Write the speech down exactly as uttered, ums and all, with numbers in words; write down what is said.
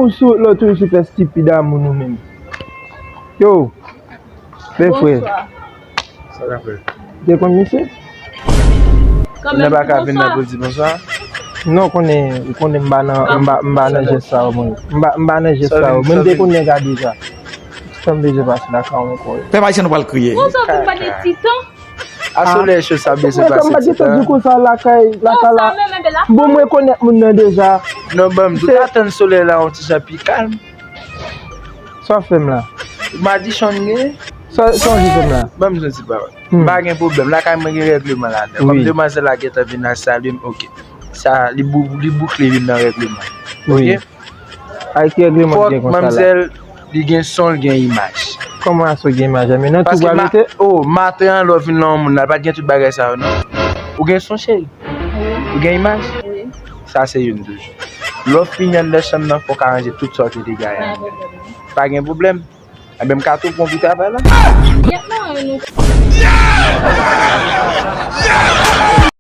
Ou sou lòt ou sou fè stipid a moun ou menm. Yo, bèl frè. Te konn misye? Ou pa ka vin nan pou di bonswa? Non, konnen, ou konnen m pa nan, m pa, m pa nan jès sa yo, mwen. M pa, m pa nan jès sa yo. Mwen te konnen gade sa. Sa m bezwen pase lakay ou ankò. Pèp ayisyen nou pral kriye. Ou sot vin pale titan. A solèy cho sa bezwen pase titan. Mwen di konsa lakay, lakay la. Bon, mwen konèt moun nan deja. Non, ban m di, ou ka tann solèy la yon ti jan pi kalm. Sa w fè m la? Madichon gen? Sa, sa w di fè m la? Ban m di yon ti pawòl. M pa gen pwoblèm. Lakay mwen gen règleman ladan. Kòm demwazèl la gentan vin al salye m, oke. Sa, li bou-, li boukle youn nan règleman. Oke? Ay, ki règleman ki gen konsa la? Fòk manmzèl, li gen son, li gen imaj. Kòman sa w gen imaj la? Men nan tou pral rete? Oh, maten an, lè w vin nan yon moun la, l pa t gen tout bagay sa yo, non? Ou gen son, cheri? Ou gen imaj? Sa se youn toujou. Lè w fini anndan chanm nan, fòk w aranje tout sa w te degaye a. Pa gen pwoblèm. Enben, m ka tou pran pou travay la.